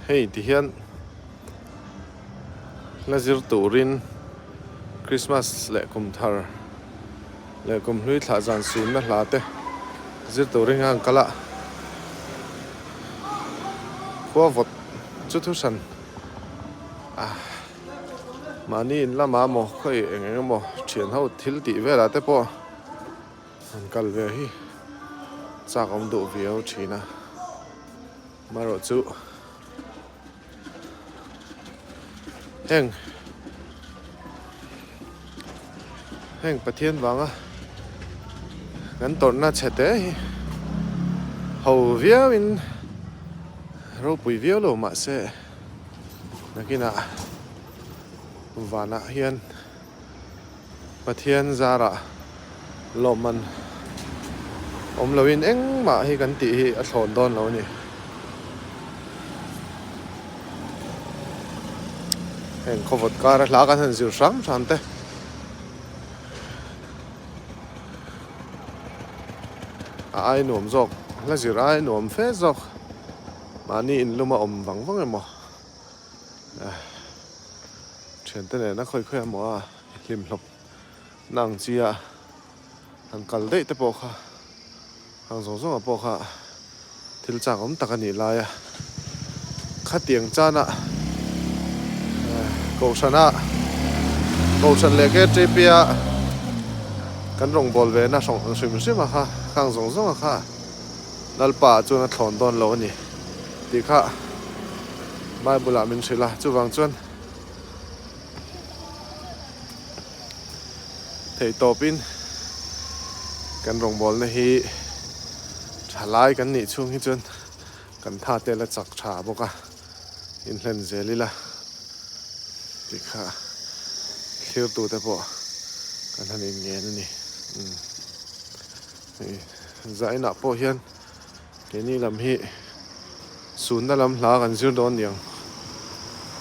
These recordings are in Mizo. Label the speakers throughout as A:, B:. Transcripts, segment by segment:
A: Hei ti hian hla zir turin Christmas leh kum thar leh kum hlui thlah zan sunna hla te zir turin a han kal a, khua vawt chu thu hran a mahni in lamah maw khawi eng eng emaw thian ho thil tih velah te pawh han kal ve hi chak awm duh viau thin a. Marawh chu heng heng Pathian vanga kan tawrhna chhe te hi ho viauin ropui viau lo mahse nakinah vanah hian Pathian zarah lawmman awm loin engmah hi kan tih hi a thlawn dawn lo a ni. Heng khawvawt kara hla kan han zir hram hram te. A ai nuam zawk, hla zir ai nuam fe zawk. Mahni inlum a awm vang vang emaw. Thiante nena khawi khawi emaw a hlim hlawp na ang chi a han kal daih te pawh kha ang zawng zawng ah pawh kha thil chak awm tak a nih lai a khatiang chana kohhran a kohhran leh ktp a kan rawngbâwl ve na hrawng hrim hrim a kha khang zawng zawng a kha. Lalpa ah chuan a thlawn dawn lo a ni tih kha Bible ah min hrilh a, chuvang chuan theihtawpin kan rawngbawlna hi thalai kan nih chhung hi chuan kan tha te la chak tha bawk a, inhlen zel ila tih kha thlirtute pawh kan han inngen a ni. Hei zainah pawh hian keini lam hi sunna lam hla kan zir dawn niang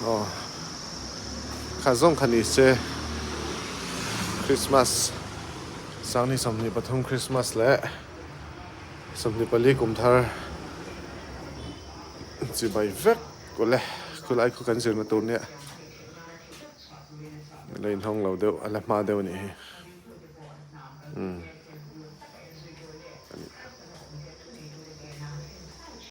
A: aw kha zawng kha ni se Christmas Sangni 23 Christmas leh 24 kum thar chibai vek kawlh e khulai khu kan zirna tur nia la inhawng lo deuh a la hma deuh a nih hi.